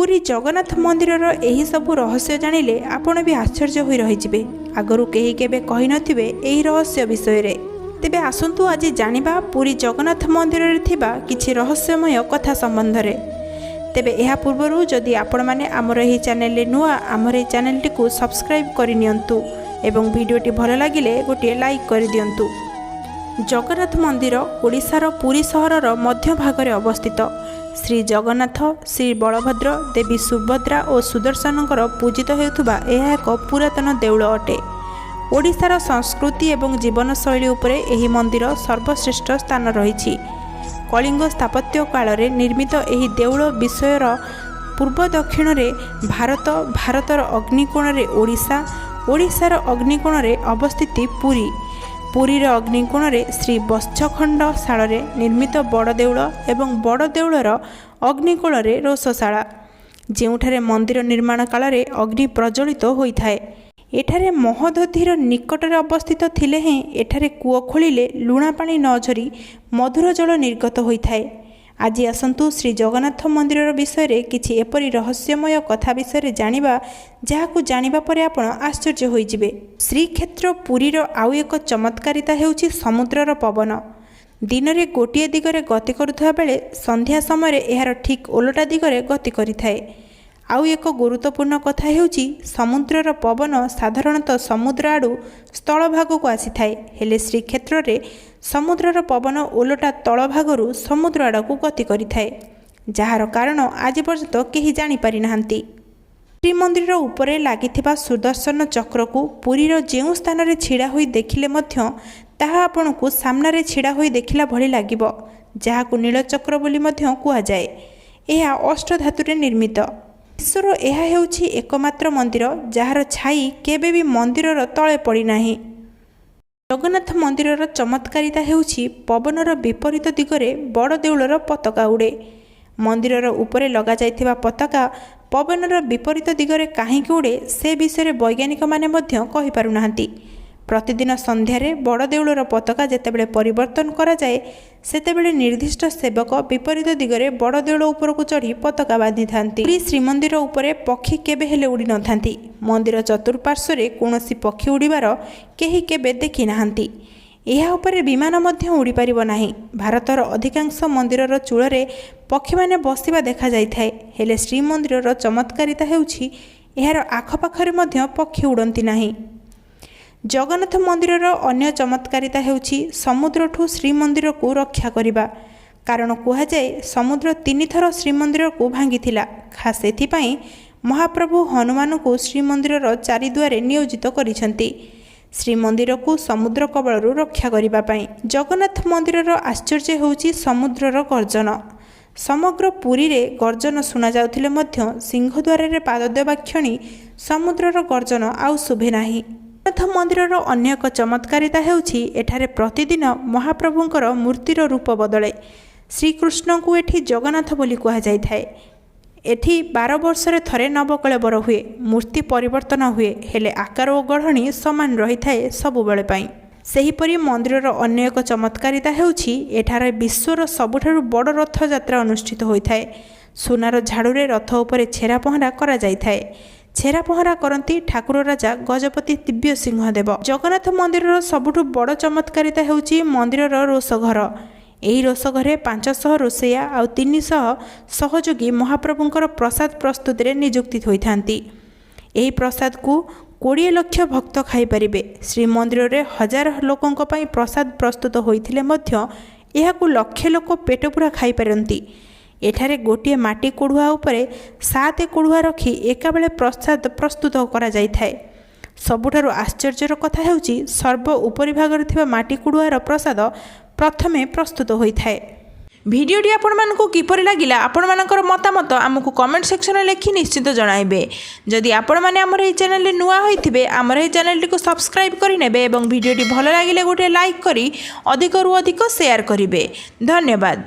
ପୁରୀ ଜଗନ୍ନାଥ ମନ୍ଦିରର ଏହିସବୁ ରହସ୍ୟ ଜାଣିଲେ ଆପଣ ବି ଆଶ୍ଚର୍ଯ୍ୟ ହୋଇ ରହିଯିବେ। ଆଗରୁ କେହି କେବେ କହିନଥିବେ ଏହି ରହସ୍ୟ ବିଷୟରେ। ତେବେ ଆସନ୍ତୁ, ଆଜି ଜାଣିବା ପୁରୀ ଜଗନ୍ନାଥ ମନ୍ଦିରରେ ଥିବା କିଛି ରହସ୍ୟମୟ କଥା ସମ୍ବନ୍ଧରେ। ତେବେ ଏହା ପୂର୍ବରୁ ଯଦି ଆପଣମାନେ ଆମର ଏହି ଚ୍ୟାନେଲରେ ନୂଆ, ଆମର ଏହି ଚ୍ୟାନେଲଟିକୁ ସବସ୍କ୍ରାଇବ୍ କରିନିଅନ୍ତୁ ଏବଂ ଭିଡ଼ିଓଟି ଭଲ ଲାଗିଲେ ଗୋଟିଏ ଲାଇକ୍ କରିଦିଅନ୍ତୁ। ଜଗନ୍ନାଥ ମନ୍ଦିର ଓଡ଼ିଶାର ପୁରୀ ସହରର ମଧ୍ୟଭାଗରେ ଅବସ୍ଥିତ। ଶ୍ରୀ ଜଗନ୍ନାଥ, ଶ୍ରୀ ବଳଭଦ୍ର, ଦେବୀ ସୁଭଦ୍ରା ଓ ସୁଦର୍ଶନଙ୍କର ପୂଜିତ ହେଉଥିବା ଏହା ଏକ ପୁରାତନ ଦେଉଳ ଅଟେ। ଓଡ଼ିଶାର ସଂସ୍କୃତି ଏବଂ ଜୀବନଶୈଳୀ ଉପରେ ଏହି ମନ୍ଦିର ସର୍ବଶ୍ରେଷ୍ଠ ସ୍ଥାନ ରହିଛି। କଳିଙ୍ଗ ସ୍ଥାପତ୍ୟ କାଳରେ ନିର୍ମିତ ଏହି ଦେଉଳ ବିଷୟର ପୂର୍ବ ଦକ୍ଷିଣରେ ଭାରତ, ଭାରତର ଅଗ୍ନିକୋଣରେ ଓଡ଼ିଶା, ଓଡ଼ିଶାର ଅଗ୍ନିକୋଣରେ ଅବସ୍ଥିତି ପୁରୀ, ପୁରୀର ଅଗ୍ନିକୋଣରେ ଶ୍ରୀ ବତ୍ସଖଣ୍ଡ ଶାଳରେ ନିର୍ମିତ ବଡ଼ ଦେଉଳ ଏବଂ ବଡ଼ ଦେଉଳର ଅଗ୍ନିକୋଣରେ ରୋଷଶାଳା, ଯେଉଁଠାରେ ମନ୍ଦିର ନିର୍ମାଣ କାଳରେ ଅଗ୍ନି ପ୍ରଜ୍ୱଳିତ ହୋଇଥାଏ। ଏଠାରେ ମହୋଦଧିର ନିକଟରେ ଅବସ୍ଥିତ ଥିଲେ ହେଁ ଏଠାରେ କୂଅ ଖୋଳିଲେ ଲୁଣା ପାଣି ନ ଝରି ମଧୁର ଜଳ ନିର୍ଗତ ହୋଇଥାଏ। ଆଜି ଆସନ୍ତୁ, ଶ୍ରୀ ଜଗନ୍ନାଥ ମନ୍ଦିରର ବିଷୟରେ କିଛି ଏପରି ରହସ୍ୟମୟ କଥା ବିଷୟରେ ଜାଣିବା, ଯାହାକୁ ଜାଣିବା ପରେ ଆପଣ ଆଶ୍ଚର୍ଯ୍ୟ ହୋଇଯିବେ। ଶ୍ରୀକ୍ଷେତ୍ର ପୁରୀର ଆଉ ଏକ ଚମତ୍କାରିତା ହେଉଛି ସମୁଦ୍ରର ପବନ। ଦିନରେ ଗୋଟିଏ ଦିଗରେ ଗତି କରୁଥିବା ବେଳେ ସନ୍ଧ୍ୟା ସମୟରେ ଏହାର ଠିକ୍ ଓଲଟା ଦିଗରେ ଗତି କରିଥାଏ। ଆଉ ଏକ ଗୁରୁତ୍ୱପୂର୍ଣ୍ଣ କଥା ହେଉଛି, ସମୁଦ୍ରର ପବନ ସାଧାରଣତଃ ସମୁଦ୍ର ଆଡ଼ୁ ସ୍ଥଳଭାଗକୁ ଆସିଥାଏ। ହେଲେ ଶ୍ରୀକ୍ଷେତ୍ରରେ ସମୁଦ୍ରର ପବନ ଓଲଟା ତଳଭାଗରୁ ସମୁଦ୍ର ଆଡ଼କୁ ଗତି କରିଥାଏ, ଯାହାର କାରଣ ଆଜି ପର୍ଯ୍ୟନ୍ତ କେହି ଜାଣିପାରିନାହାନ୍ତି। ଶ୍ରୀମନ୍ଦିର ଉପରେ ଲାଗିଥିବା ସୁଦର୍ଶନ ଚକ୍ରକୁ ପୁରୀର ଯେଉଁ ସ୍ଥାନରେ ଛିଡ଼ା ହୋଇ ଦେଖିଲେ ମଧ୍ୟ ତାହା ଆପଣଙ୍କୁ ସାମ୍ନାରେ ଛିଡ଼ା ହୋଇ ଦେଖିଲା ଭଳି ଲାଗିବ, ଯାହାକୁ ନୀଳଚକ୍ର ବୋଲି ମଧ୍ୟ କୁହାଯାଏ। ଏହା ଅଷ୍ଟଧାତୁରେ ନିର୍ମିତ। ବିଶ୍ୱର ଏହା ହେଉଛି ଏକମାତ୍ର ମନ୍ଦିର, ଯାହାର ଛାଇ କେବେ ବି ମନ୍ଦିରର ତଳେ ପଡ଼ିନାହିଁ। ଜଗନ୍ନାଥ ମନ୍ଦିରର ଚମତ୍କାରିତା ହେଉଛି, ପବନର ବିପରୀତ ଦିଗରେ ବଡ଼ ଦେଉଳର ପତାକା ଉଡ଼େ। ମନ୍ଦିରର ଉପରେ ଲଗାଯାଇଥିବା ପତାକା ପବନର ବିପରୀତ ଦିଗରେ କାହିଁକି ଉଡ଼େ, ସେ ବିଷୟରେ ବୈଜ୍ଞାନିକମାନେ ମଧ୍ୟ କହିପାରୁନାହାନ୍ତି। ପ୍ରତିଦିନ ସନ୍ଧ୍ୟାରେ ବଡ଼ ଦେଉଳର ପତାକା ଯେତେବେଳେ ପରିବର୍ତ୍ତନ କରାଯାଏ, ସେତେବେଳେ ନିର୍ଦ୍ଦିଷ୍ଟ ସେବକ ବିପରୀତ ଦିଗରେ ବଡ଼ ଦେଉଳ ଉପରକୁ ଚଢ଼ି ପତାକା ବାନ୍ଧିଥାନ୍ତି। ପୁରୀ ଶ୍ରୀମନ୍ଦିର ଉପରେ ପକ୍ଷୀ କେବେ ହେଲେ ଉଡ଼ିନଥାନ୍ତି। ମନ୍ଦିର ଚତୁଃପାର୍ଶ୍ୱରେ କୌଣସି ପକ୍ଷୀ ଉଡ଼ିବାର କେହି କେବେ ଦେଖିନାହାନ୍ତି। ଏହା ଉପରେ ବିମାନ ମଧ୍ୟ ଉଡ଼ିପାରିବ ନାହିଁ। ଭାରତର ଅଧିକାଂଶ ମନ୍ଦିରର ଚୂଳରେ ପକ୍ଷୀମାନେ ବସିବା ଦେଖାଯାଇଥାଏ। ହେଲେ ଶ୍ରୀମନ୍ଦିରର ଚମତ୍କାରିତା ହେଉଛି, ଏହାର ଆଖପାଖରେ ମଧ୍ୟ ପକ୍ଷୀ ଉଡ଼ନ୍ତି ନାହିଁ। ଜଗନ୍ନାଥ ମନ୍ଦିରର ଅନ୍ୟ ଚମତ୍କାରିତା ହେଉଛି ସମୁଦ୍ରଠୁ ଶ୍ରୀମନ୍ଦିରକୁ ରକ୍ଷା କରିବା। କାରଣ କୁହାଯାଏ, ସମୁଦ୍ର ତିନିଥର ଶ୍ରୀମନ୍ଦିରକୁ ଭାଙ୍ଗିଥିଲା। ଖାସ୍ ଏଥିପାଇଁ ମହାପ୍ରଭୁ ହନୁମାନଙ୍କୁ ଶ୍ରୀମନ୍ଦିରର ଚାରିଦୁଆରେ ନିୟୋଜିତ କରିଛନ୍ତି, ଶ୍ରୀମନ୍ଦିରକୁ ସମୁଦ୍ର କବଳରୁ ରକ୍ଷା କରିବା ପାଇଁ। ଜଗନ୍ନାଥ ମନ୍ଦିରର ଆଶ୍ଚର୍ଯ୍ୟ ହେଉଛି ସମୁଦ୍ରର ଗର୍ଜନ। ସମଗ୍ର ପୁରୀରେ ଗର୍ଜନ ଶୁଣାଯାଉଥିଲେ ମଧ୍ୟ ସିଂହଦ୍ୱାରରେ ପାଦ ଦେବା କ୍ଷଣି ସମୁଦ୍ରର ଗର୍ଜନ ଆଉ ଶୁଭେ ନାହିଁ। ଜଗନ୍ନାଥ ମନ୍ଦିରର ଅନ୍ୟ ଏକ ଚମତ୍କାରିତା ହେଉଛି, ଏଠାରେ ପ୍ରତିଦିନ ମହାପ୍ରଭୁଙ୍କର ମୂର୍ତ୍ତିର ରୂପ ବଦଳେ। ଶ୍ରୀକୃଷ୍ଣଙ୍କୁ ଏଠି ଜଗନ୍ନାଥ ବୋଲି କୁହାଯାଇଥାଏ। ଏଠି 12 ବର୍ଷରେ ଥରେ ନବକଳେବର ହୁଏ। ମୂର୍ତ୍ତି ପରିବର୍ତ୍ତନ ହୁଏ, ହେଲେ ଆକାର ଓ ଗଢ଼ଣି ସମାନ ରହିଥାଏ ସବୁବେଳେ ପାଇଁ। ସେହିପରି ମନ୍ଦିରର ଅନ୍ୟ ଏକ ଚମତ୍କାରିତା ହେଉଛି, ଏଠାରେ ବିଶ୍ୱର ସବୁଠାରୁ ବଡ଼ ରଥଯାତ୍ରା ଅନୁଷ୍ଠିତ ହୋଇଥାଏ। ସୁନାର ଝାଡ଼ୁରେ ରଥ ଉପରେ ଛେରା ପହଁରା କରାଯାଇଥାଏ। ଛେରା ପହଁରା କରନ୍ତି ଠାକୁର ରାଜା ଗଜପତି ଦିବ୍ୟସିଂହ ଦେବ। ଜଗନ୍ନାଥ ମନ୍ଦିରର ସବୁଠୁ ବଡ଼ ଚମତ୍କାରିତା ହେଉଛି ମନ୍ଦିରର ରୋଷଘର। ଏହି ରୋଷଘରେ 500 ରୋଷେଇଆ ଆଉ 300 ସହଯୋଗୀ ମହାପ୍ରଭୁଙ୍କର ପ୍ରସାଦ ପ୍ରସ୍ତୁତିରେ ନିଯୁକ୍ତି ହୋଇଥାନ୍ତି। ଏହି ପ୍ରସାଦକୁ 20 ଲକ୍ଷ ଭକ୍ତ ଖାଇପାରିବେ। ଶ୍ରୀମନ୍ଦିରରେ ହଜାର ଲୋକଙ୍କ ପାଇଁ ପ୍ରସାଦ ପ୍ରସ୍ତୁତ ହୋଇଥିଲେ ମଧ୍ୟ ଏହାକୁ ଲକ୍ଷେ ଲୋକ ପେଟପୁରା ଖାଇପାରନ୍ତି। ଏଠାରେ ଗୋଟିଏ ମାଟି କୋଢ଼ୁଆ ଉପରେ ସାତ କୋଢ଼ୁଆ ରଖି ଏକାବେଳେ ପ୍ରସାଦ ପ୍ରସ୍ତୁତ କରାଯାଇଥାଏ। ସବୁଠାରୁ ଆଶ୍ଚର୍ଯ୍ୟର କଥା ହେଉଛି, ସର୍ବ ଉପରି ଭାଗରେ ଥିବା ମାଟି କୁଡ଼ୁଆର ପ୍ରସାଦ ପ୍ରଥମେ ପ୍ରସ୍ତୁତ ହୋଇଥାଏ। ଭିଡ଼ିଓଟି ଆପଣମାନଙ୍କୁ କିପରି ଲାଗିଲା, ଆପଣମାନଙ୍କର ମତାମତ ଆମକୁ କମେଣ୍ଟ ସେକ୍ସନରେ ଲେଖି ନିଶ୍ଚିତ ଜଣାଇବେ। ଯଦି ଆପଣମାନେ ଆମର ଏହି ଚ୍ୟାନେଲରେ ନୂଆ ହୋଇଥିବେ, ଆମର ଏହି ଚ୍ୟାନେଲଟିକୁ ସବସ୍କ୍ରାଇବ୍ କରିନେବେ ଏବଂ ଭିଡ଼ିଓଟି ଭଲ ଲାଗିଲେ ଗୋଟିଏ ଲାଇକ୍ କରି ଅଧିକରୁ ଅଧିକ ସେୟାର କରିବେ। ଧନ୍ୟବାଦ।